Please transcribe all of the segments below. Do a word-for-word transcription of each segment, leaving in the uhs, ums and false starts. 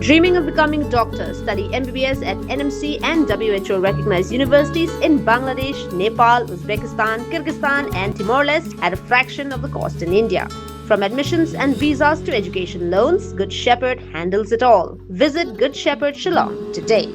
Dreaming of becoming a doctor? Study M B B S at N M C and W H O recognized universities in Bangladesh, Nepal, Uzbekistan, Kyrgyzstan, and Timor Leste at a fraction of the cost in India. From admissions and visas to education loans, Good Shepherd handles it all. Visit Good Shepherd Shillong today.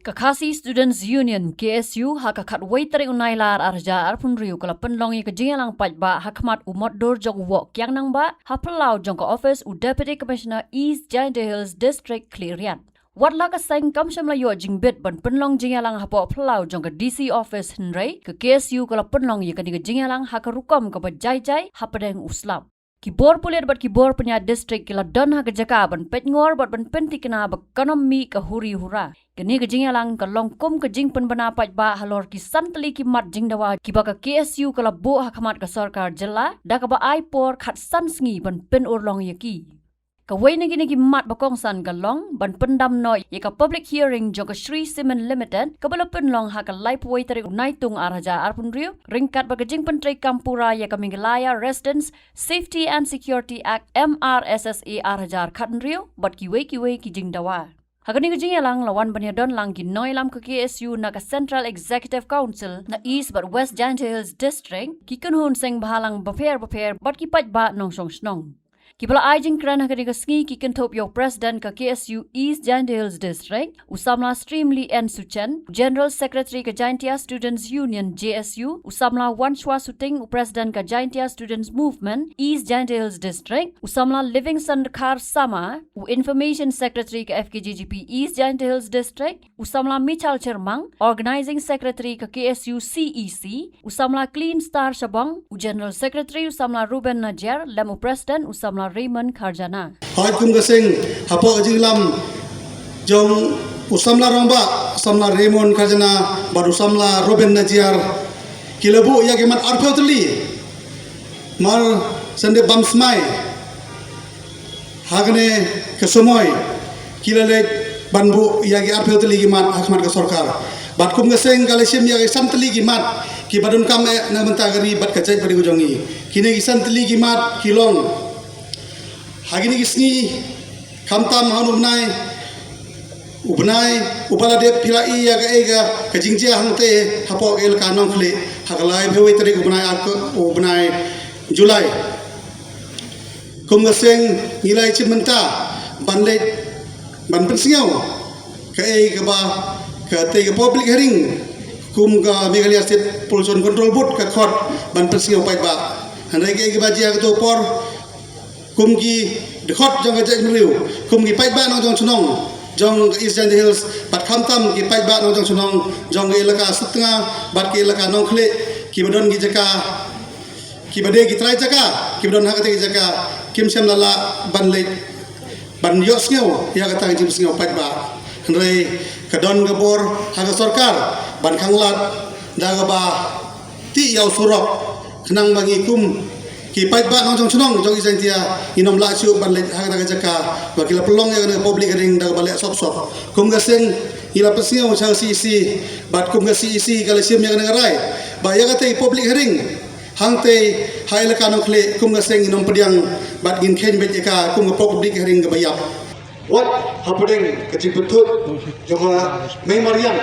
Ka Khasi Students Union, K S U, ha ka khatwei tarik u Nailar ar hajar arphew hynriew ka la pynlong ïa ka jingïalang paidbah ha khmat u motdur jong u Woh Kiang Nangbah, ha phyllaw jong ka office u Deputy Commissioner East Jaintia Hills District, Khliehriat. Wat la ka seng kam shym la ïoh jingbit ban pynlong jingïalang hapoh phyllaw jong ka D C office, hynrei ka K S U ka la pynlong ïa kane ka jingïalang ha ka rukom kaba jai jai hapdeng u slap. Ki bor pulit bad ki bor pynïaid district ki la don ha ka jaka ban peit ngor bad ban pynthikna ba kan ym mih ka huri hura. Kane ka jingïalang ka long kum ka jingpynbna paidbah halor ki san tylli ki mat jingdawa kiba ka K S U ka la buh ha khmat ka sorkar jylla, da kaba ai por khatsan sngi ban pynurlong ïa ki. Kawei na kine ki mat ba kongsan ka long ban pyndam noh ïa ka public hearing jong ka Shree Cement Limited kaba la pynlong ha ka laiphew wei tarik u Naitung ar hajar arphew hynriew, ryngkat bad ka jingpyntrei kam pura ïa ka Meghalaya Residents Safety and Security Act, M R S S A, ar hajar khathynriew bad kiwei kiwei ki jingdawa. Ha kane ka jingïalang la wan ban ïadon lang ki nongïalam ka K S U na ka Central Executive Council na East bad West Jaintia Hills District, ki kynhun seng bhalang bapher bapher bad ki paidbah nongshong shnong. Kiba la ai jingkren ha kane ka sngi ki kynthup ïa u President ka K S U East Jaintia Hills District, u samla Streamley N Suchen, u General Secretary ka Jaintia Students Union, J S U, u samla Wanshwa Suting, u President ka Jaintia Students Movement East Jaintia Hills District, u samla Livingstone Dkhar Sama, u Information Secretary ka F K J G P East Jaintia Hills District, u samla Michal Chyrmang, Organizing Secretary ka K S U C E C, u samla Clean Star Shabong, u General Secretary u samla Ruben Najiar, lem u President u samla Raymond Kharjana. Hooid, kum ka seng, hapoh ka jingïalam jong u samla rangbah, samla Raymond Kharjana bad u samla Ruben Najiar, ki la buh ïa ki mat arphew tylli. Mar shen dep bam smai ha kane ka samoi ki la leit ban buh ïa ki arphew tylli ki mat ha khmat ka sorkar. Bad kum ka seng ka la shim ïa ki san tylli ki mat kiba donkam eh na bynta ka ri bad ka jaitbynriew jong ngi. Kine ki san tylli ki mat ki long, ha kine ki sngi, khamtam ha une u bnai, u bnai uba la dep, phi la i ïa kaei ka, ka jingjia hangtei hapoh ka elaka Nongkhlieh ha ka laiphew wei tarik u bnai, u bnai July. Kum ka seng ngi la ïashim bynta ban leit ban pynsngew kaei kaba, katei ka public hearing kum ka Meghalaya State Pollution Control Board ka khot ban pynsngew paidbah. Hynrei kaei kaba jia ha kato ka por, kum ki dkhot jong ka jaitbynriew, kum ki paidbah nongjong shnong jong ka East Jaintia Hills bad khamtam ki paidbah nongjong shnong jong ka elaka Sutnga bad ka elaka Nongkhlieh, kiba don ki jaka, kiba dei ki trai jaka, kiba don ha katei ka jaka, kim shym la lah ban leit ban ïohsngew ïa kata ka jingpynsngew paidbah. Hynrei ka don ka bor ha ka sorkar ban khanglad da kaba tih ïa u surok, khnang ba ngi kum ki paidbah nongjong shnong jong East Jaintia ngin ym lah shuh ban leit ha kata ka jaka ba ki la pynlong ïa kane ka public hearing da kaba leh sop sop. Kum ka seng ngi la pynsngew sha ka C E C, bad kum ka C E C ka la shim ïa kane ka rai ba ïa katei public hearing hangtei ha elaka Nongkhlieh, kum ka seng ngin ym pdiang bad ngin kheiñ beit ïa ka kum ka public hearing kaba ïap. Wat hapdeng ka jingpynthut jong ka mei mariang,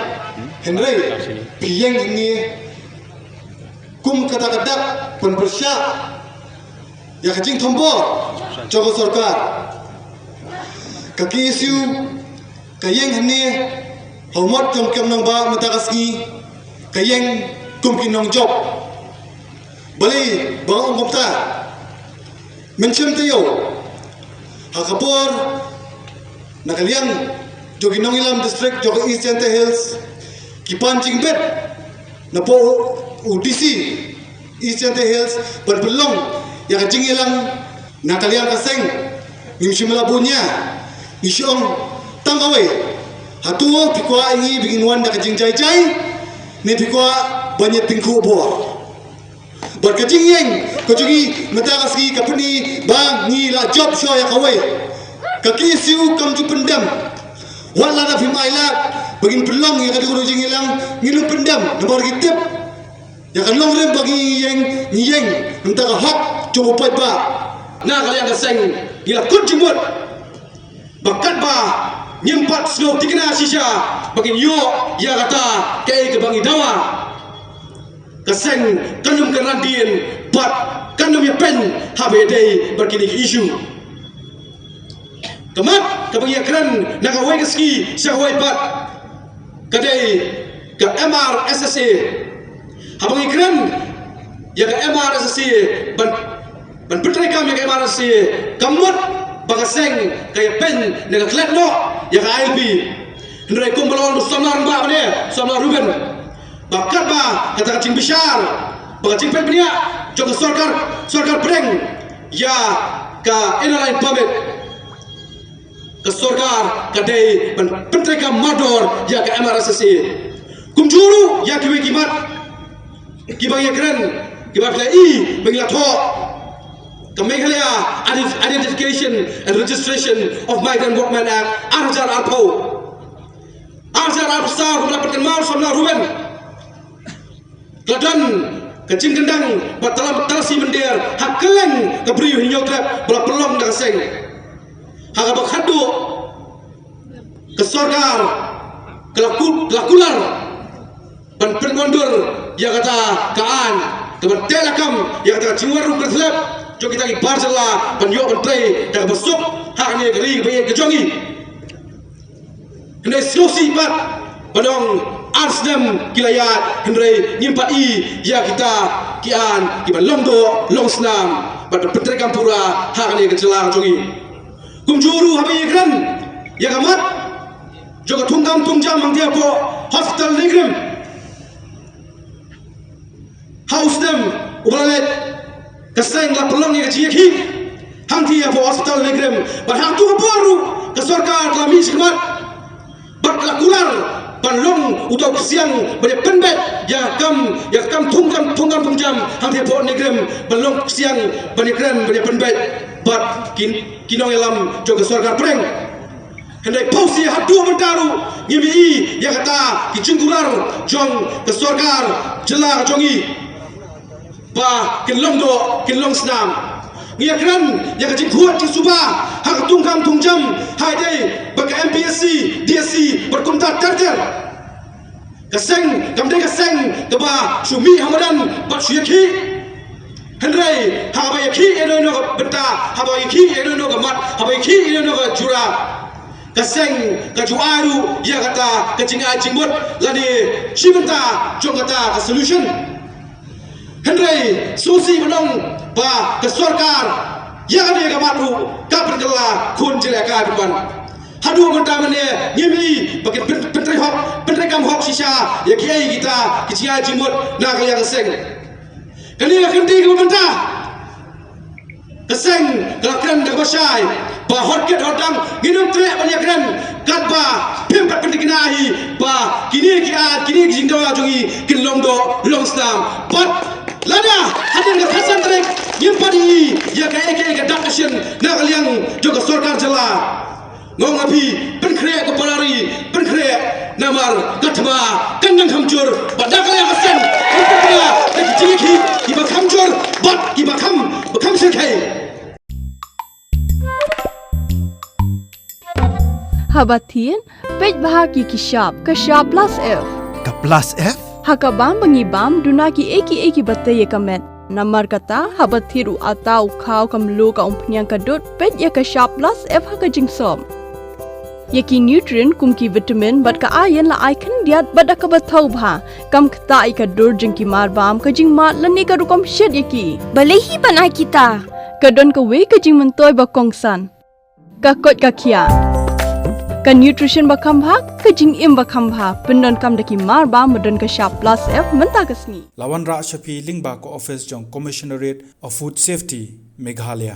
hynrei phi ïeng hangne kum kata ka dak ban pyrshah ïa ka jingthombor jong ka sorkar. Ka K S U ka ïeng hangne ha u mot jong u Kiang Nangbah mynta ka sngi, ka ïeng kum ki nongjop. Balei ba nga ong kumta? Mynshem taïew, ha ka por na ka liang jong ki nongïalam district jong ka East Jaintia Hills ki pan jingbit napoh u D C East Jaintia Hills ban pynlong ïa ka jingïalang na ka liang ka seng. Ngim shym la bun ïa, ngi shu ong tang kawei. Hato phi kwah ïa ngi ba ngin wan da ka jingjai jai, ne phi kwah ban ïa tyngkhuh bor? Bad ka jingïeng ka jong ngi mynta ka sngi ka pyni ba ngi la jop shuwa ïa kawei. Ka K S U kam ju pyndem. Wat lada phim ailad ba ngin pynlong ïa ka jong ka jingïalang, ngin ym pyndem namar ngi tip ïa ka nongrim ba ngi ïeng, ngi ïeng namar ka hok jong u paidbah. Na ka liang ka seng ngi la kut jingmut Ba katba ngim pat sngew thikna shisha ba ngin ïoh ïa kata kaei kaba ngi dawa, ka seng kan ym kynran dien bad kan ym ïapeiñ haba ïadei bad kine ki issue. Ka mat kaba ngi ïakren na kawei ka sngi sha kawei pat ka dei ka M R S S A. Haba ngi kren ïa ka M R S S A, ban ban pyntreikam ïa ka M R S S A, ka mut ba ka seng ka ïapeiñ ne ka klet noh ïa ka I L P. Hynrei kumba la ong u samla rangbah ba ne, samla Reuben, ba katba kata ka jingbishar, ba ka jingpeit bniah jong ka sorkar, sorkar pdeng ïa ka Inner Line Permit, ka sorkar ka dei ban pyntreikam mardor ïa ka M R S S A. Kumjuh ruh ïa kiwei ki mat kiba ngi ïakren, kiba phi la i ba ngi la thoh, ka Meghalaya Ident- Identification and Registration of Migrant Workmen Act ar hajar arphew. Ar hajar arphew saw, kumba la pynkynmaw u samla Reuben, ka la don ka jingkyndang ba tala- talasi mynder ha kylleng ka Bri u Hynñiewtrep ba la pynlong da ka seng. Ha kaba khatduh ka sorkar ka la ku- ka la kular ban pynwandur ïa kata ka aiñ, ka ban teh lakam ïa kata ka jingwan ruh ka thlep jong kita ki bar jylla ban ïoh ban trei da kaba suk ha kane ka ri kaba ïeit ka jong ngi. Hynrei sngewsih pat ban ong ar snem ki la ïaid hynrei ngim pat i ïa kita ki aiñ kiba long doh long snam bad ban pyntreikam pura ha kane ka jylla ka jong ngi. Kumjuh ruh haba ïakren ïa ka mat jong ka thungkam thungjam hangtei hapoh hospital NEIGRIHMS. Ha u snem uba la leit ka seng la pynlong ïa ka jingïakhih hangtei hapoh hospital NEIGRIHMS. Bad hangto hapoh ruh ka sorkar ka la mih shakhmat bad ka la kular ban long uta u ksiang ban ïa pynbeit ïa ka kam, ïa ka kam thungkam thungkam thungjam hangtei hapoh NEIGRIHMS, ban long ksiang ban ïakren ban ïa pynbeit bad ki, ki nongïalam jong ka sorkar pdeng. Hynrei phewse haduh mynta ruh ngim i ïa kata ki jingkular jong ka sorkar jylla ka jong ngi ba kin long doh kin long snam. Ngi ïakren ïa ka jingkhuid jingsuba ha ka thungkam thungjam ha ïadei bad ka M P S C, D S C bad kumta ter ter. Ka seng kam dei ka seng kaba shu mih ha madan bad shu ïakhih. Hynrei haba ïakhih ïa kano kano ka bynta, haba ïakhih ïa kano kano ka mat, haba ïakhih ïa kano kano ka jura, ka seng ka ju ai ruh ïa kata ka jingai jingmut lane shi bynta jong kata ka solution. Hynrei sngewsih ban ong ba ka sorkar ïa kane ka mat ruh ka pynkylla khun jingïalehkai pynban. Haduh mynta mynne ngim i ba kin pyn- pyntrei hok, pyntreikam hok shisha ïa kiei kita ki jingai jingmut na ka liang ka seng. Kane ka kynti kaba mynta ka seng ka la kren da kaba shai ba hot kit hot dang ngin ym treh ban ïakren katba phim pat pynthikna hi ba kine ki aiñ, kine ki jingdawa jong ngi kin long doh long snam. Bad lada hadien ka khatsan tarik ngim pat i ïa kaei kaei ka dak action na ka liang jong ka sorkar jylla, nga ong ïa phi, pynkhreh ko para ri, pynkhreh, namar ka thma kan nang kham jur bad da ka liang ka seng kan pynkylla da ki jingïakhih kiba kham jur bad kiba kham, ba kham shyrkhei. Haba thied, peit bha ki ki shap, ka shap plus F. Ka plus F? Ha ka bam ba ngi bam, duna kiei kiei kiba tei ïa ka met. Namar kata, haba thied u atta, u khaw, ka mluh, ka umphniang, ka dud, peit ïa ka shap plus F ha ka jingsop. Ïa ki nutrient kum ki vitamin bad ka iron la ai khyndiat bad da kaba thaw bha. Kam ktah ïa ka dur jong ki mar bam, ka jingmad lane ka rukom shet ïa ki. Balei hi ban ai kita? Ka don kawei ka jingmyntoi ba kongsan. Ka koit ka khiah. Ka nutrition ba kham bha, ka jingim ba kham bha, pyndonkam da ki mar bam ba don ka shap plus F mynta ka sngi. La wanrah sha phi lyngba ka office jong Commissionerate of Food Safety, Meghalaya.